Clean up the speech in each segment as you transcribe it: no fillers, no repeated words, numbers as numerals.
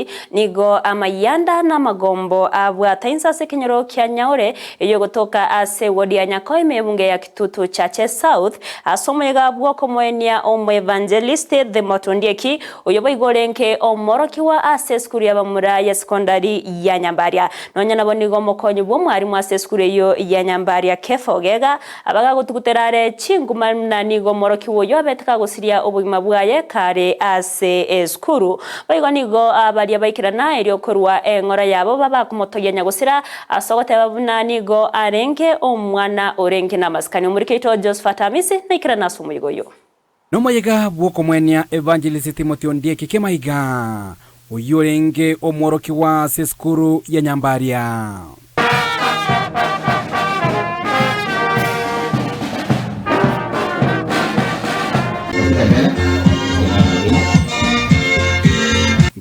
Jumapili nigo amayanda na amagombo abwata inse ase ekenyoro kia Nyaore eyogotoka ase ewodi ya Nyakoime ebunge ya Kitutu Chache South ase omoyega bw'okomoenia Omoevangelist Timothy Ondieki oyo boigo orenge omworokigwa ase esukuru y'abamura ya sekondari ya Nyambaria. Nonya nabo nigo omokonyi bw'omwarimu ase esukuru eyio ya Nyambaria Kefa Ogega Abagagotugutera are chinguma na nigo omworokigwa oyio abete kagosiria obogima bwaye kare ase esukuru. Boigo nigo baria baikerana erio korwa eng'ora yabo babakomotogia nyagosira ase ogoteba buna nigo arenge omwana orenge namasikani. Omoriki oito Josephat Amisi naikerane ase omoyega oyio. Nomoyega bw'okomwenia Evangelist Timothy Ondieki Kemaiga, oyio orenge omworokigwa ase esukuru ya Nyambaria.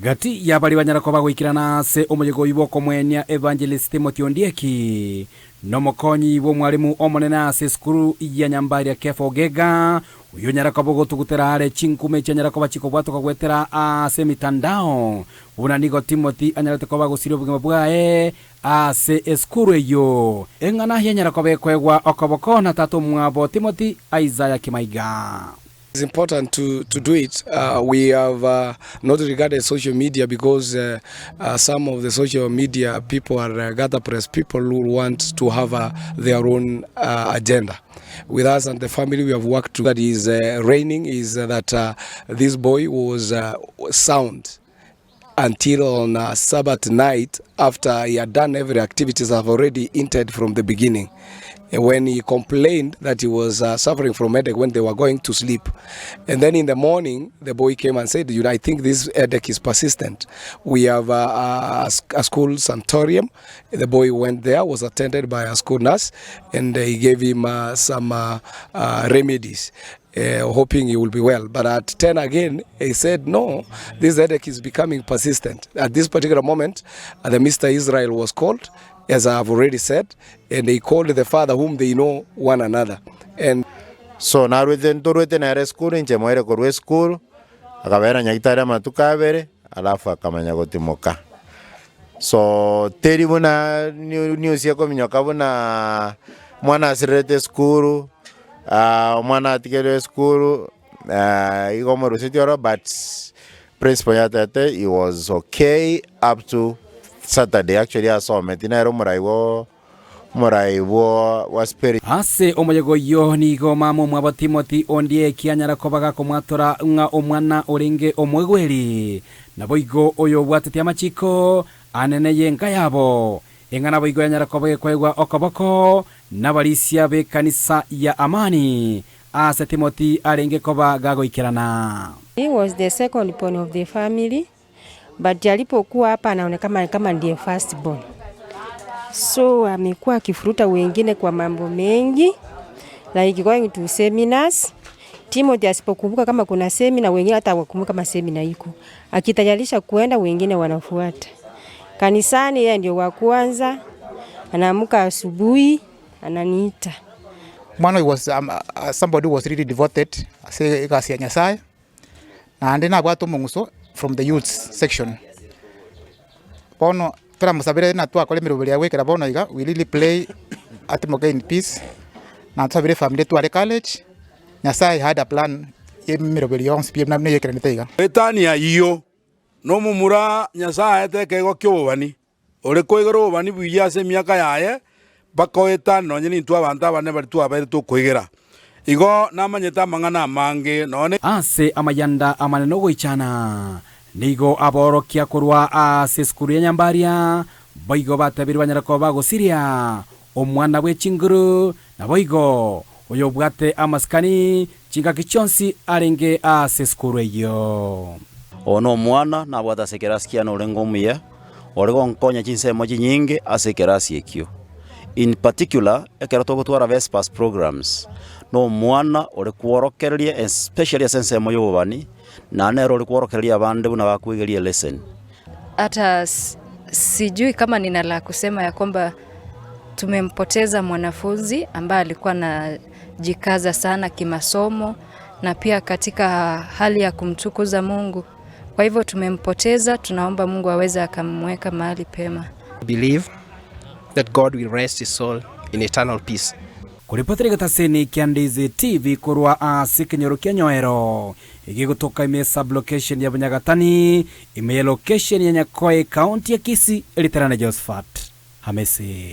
Gati y'abaria banyara koba goikerana ase omoyega oyio bw'okomwenia Evangelist Timothy Ondieki, Nomokonyi bw'omwalimu omonene ase esukuru ya Nyambaria Kefa Ogega, oyio onyare koba ogotugutera are chinkume echianyare koba chikobwatoka goetera ase emitandao, buna nigo Timothy anyarete koba agosiria obogima bwaye ase esukuru eyio. Eng'ana yanyara koba ekoegwa okoboko na tata omwabo Timothy Isaiah Kimaiga. It's important to, to do it. Uh, we have uh, not regarded social media because uh, uh, some of the social media people are uh, gather press people who want to have uh, their own uh, agenda. With us and the family, we have worked to that is uh, reigning is uh, that uh, this boy was uh, sound until on uh, Sabbath night after he had done every activities I've already entered from the beginning. When he complained that he was uh, suffering from headache when they were going to sleep. And then in the morning, the boy came and said, you know, I think this headache is persistent. We have uh, a, a school sanatorium. The boy went there, was attended by a school nurse, and he gave him uh, some uh, uh, remedies. Uh, hoping he will be well. But at 10 again, he said, no, this headache is becoming persistent. At this particular moment, uh, the Mr. Israel was called, as I have already said, and they called the father whom they know one another. And So narwete ntorwete nere esukuru inche moire korwa esukuru, akabera nyagitari amatuko abere, alafu akamanya gotimoka. So teri buna news ekominyoka buna mwana asirerete esukuru, omwana atigerwe esukuru, igo omorusetie oro but principal yatebete he was okay up to Saturday actually asometi nere omorai bwo omorai bwo bwa spirit. Ase omoyega oyio nigo mama omwabo Timothy Ondieki anyara koba gakomwatora ng'a omwana orenge omoigweri, naboigo oyobwatetie amachiko anene y'enka yabo. Eng'ana boigo yanyara koba gekoegwa okoboko nabarisia b'ekanisa ya Amani, aase Timothy arenge koba gagoikerana. He was the second born of the family but alipokuwa hapa anaonekana kama ndiye first born. So amekuwa akifuruta wengine kwa mambo mengi like going to seminars. Timothy asipokumbuka kama kuna semina, wengine hata hawakumbuki kama semina iko. Akitayarisha kuenda, wengine wanafuata. Kanisani yeye ndio wa kwanza, anaamka asubuhi ananiita. Omwana oyo was um, uh, somebody who was really devoted ase egasi ya Nyasaye, naende nabwate omong'uso from the youths section. Bono toramosabere na twakora emeroberi ya goikera bono iga, we really pray atimoke in peace, na tosabere efamiri etware courage, Nyasaye had a plan ya emeroberi yonsi pi buna eyekeranete iga. Goetania ayio, nomomura Nyasae aete ekeegwa ki'obobani, ore koigora obobani buya ase emiaka yaye, mpaka oetane nonye nintwe abanto abanene baria twabeire tokoigera. Igo namanyete amang'ana amange, nonya. Ase amayanda amanene ogoichana, nigo aborokia korwa ase esukuru ya Nyambaria boigo batebirie banyare koba bagosiria omwana bwe chinguru, naboigo oyobwate amasikani chingaki chionsi arenge ase esukuru eyio. Oyo nomwana nabwate ase ekerasi kiane orenge omuya, ore gonkonya chinsemo chinyinge ase ekerasi ekio. In particular, ekero togotwara Vespers programs, nomwana ore kworokereria especially ase ensemo ya obobani, naende nere ore kworokereria abande buna bakwegeria eleseni. Hata sijui kama nina la kusema ya kwamba tumempoteza mwanafunzi ambaye alikuwa anajikaza sana kimasomo na pia katika hali ya kumtukuza Mungu. Kwa hivyo tumempoteza, tunaomba Mungu aweze akamweka mahali pema. Believe that God will rest his soul in eternal peace. Kuripotera getaseni kia Ndizi TV kurwa ase kenyoro kia Nyoero igigotoka ime sublocation ya Bunyagatani ime location ya Nyakoe county ya Kisii, Eliterana Josephat Hamisi.